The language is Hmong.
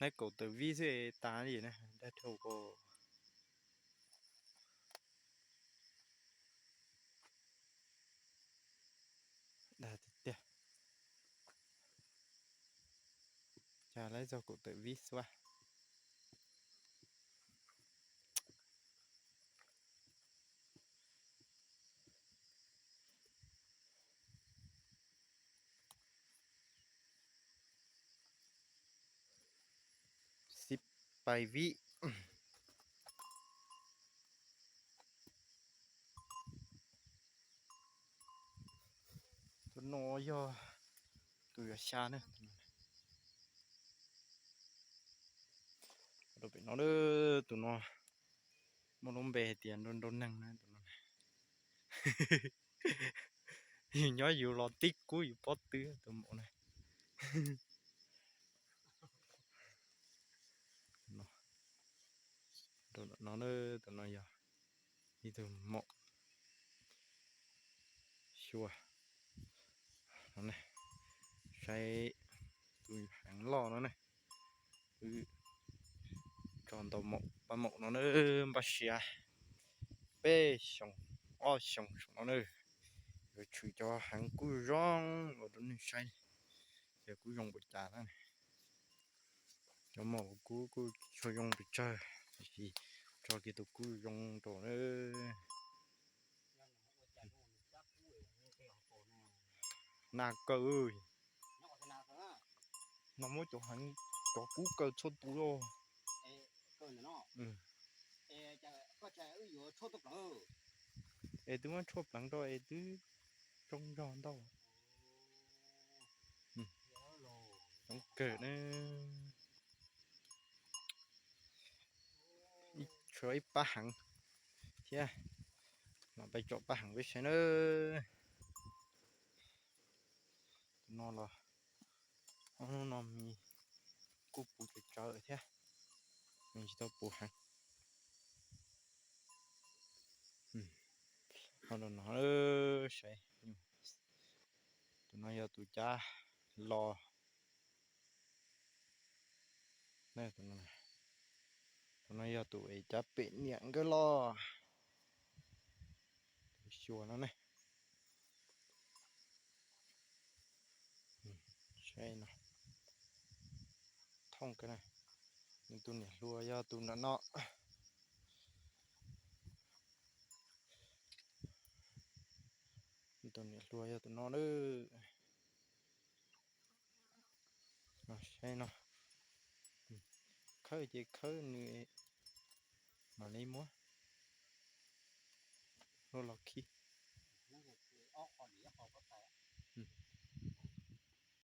Laib kaum tawm vib xwb tas li na, dag dhau ko. Dag tiag tiag. Cas laib txog kaum tawm vib xwb. Xib pais vib. Tus no yog tus yuav xya na. Rau pem no, tus no muaj lub npe hais tias nrau nrau neeg na tus no. Yus nyob yus los tib kub yus pob tw tus maum na. Rau no, tus no yog ib tug maum xyuas. Saib tus heev loj no ne. Wb tso ntau maum, pab maum no na, npaj siav peb xyoo, ob xyoo saum no na. Yuav tshwm cov heev kub zoo ua rau nej saib, ces kub zoo npaum cas na. Cov maum kub kuj tsis tshua zoo pes tsawg, tiam sis tso kiag tus kub zoo rau na. Nag kawg, no muab cov heev, cov kub kawg txhua tus os. Es twb muab tshuaj pleev rau es twb zoo zog ntau. Coob kawg na. Tshuav ib pab heev thiab, mam pais tsom pab heev peb saib na. Tus no los ob hnub no mis kuj puv tsawv tsawv thiab, mis tsis tau puv heev. Ho no saib, tus no yog tus cab los. Tus no yog tus es cab pem niam nkawd los. Tus xyuas no ne. Saib no, thooj kawg na. Nws tus niam hluas yog tus nram no. Nws tus niam hluas yog tus no na. Saib no, khawb ces khawb nws mam li muab luaj los khi.